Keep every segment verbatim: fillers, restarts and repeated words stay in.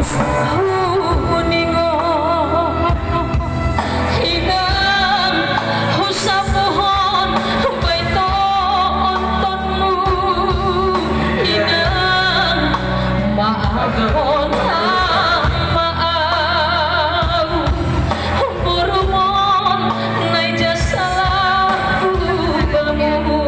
Huninga, hinang husapuhon baito ontonmu, hinang maafon ang maaw, burumon nai ja salahku bamu.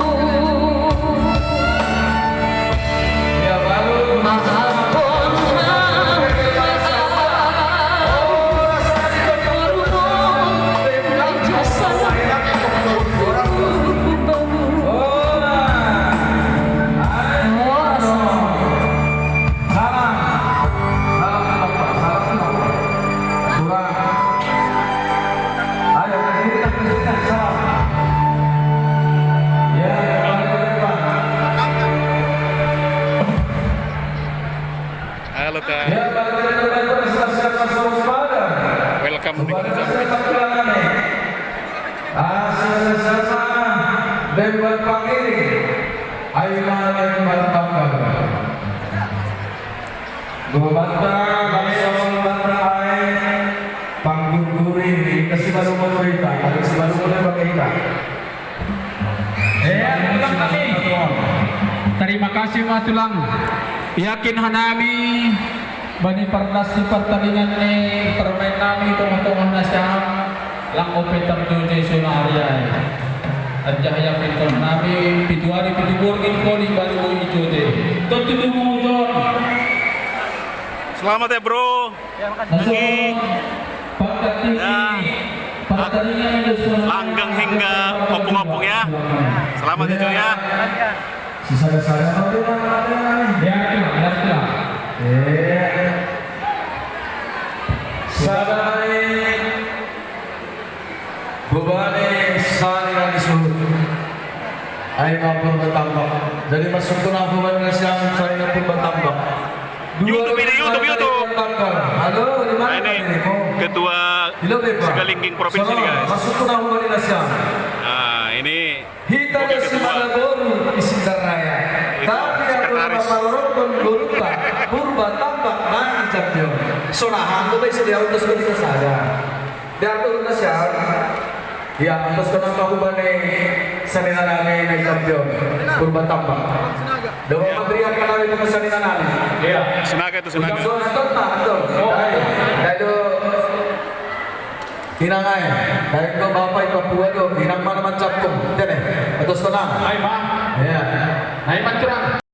Halo, Kak. Welcome dengan ucapan. Asal-asal debat pangiri, ayo main debat pangkal. Dua banta, bangsa banta ai, panggurguri, kasih baru pemerintah, kasih baru mulai pakai kita. Eh, tulang nami. Tarima kasih ma tulang. Yakin hanami bani parnas ni partaringan ni parmaen nami tonga-tonga nasiam, lang ope tarjojoi sona ari ai. Anjaha yakin hanami pitu ari pitu borngin koli baru boi ijojoi. Tontu tubu jon. Selamat ya, Bro. Masuk pangkat tinggi. Ya. Pertandingan sudah langgeng hingga opung-opung ya. Selamat ya, Jo, ya. Sisa-sisa. Ya, ya, ya. Eh. Sadai. Bebani sani nani suhut. Ai ma Purba Tambak. Jadi masuk tu na bebani nasiam sani na Purba Tambak. YouTube ini, YouTube, YouTube. Halo, di mana ini? Ketua Segalingging Provinsi, guys. Masuk tu na bebani nasiam. Nah, ini hita dia si Mala Boru di Sindaraya. Tapi aku sekretaris. Nama Rorokon Boruta, Purba Tambak, nani champion. Sonahan tu baik sedia untuk seperti saja. Diatur na siya. Ya, antos ko nang mahubani sani na nami na champion. Purba Tambak. Dawa mabriak ka nami tu sani na nami. Iya. Sinaga tu, sinaga. Ucap doa, antos na, antos. Oh. Dai, dai do. Inang ai. Dai do bapa i Papua do. Inang mana macam tu. Tene. Antos ko nang. Ai, ma. Iya. Ai, macam.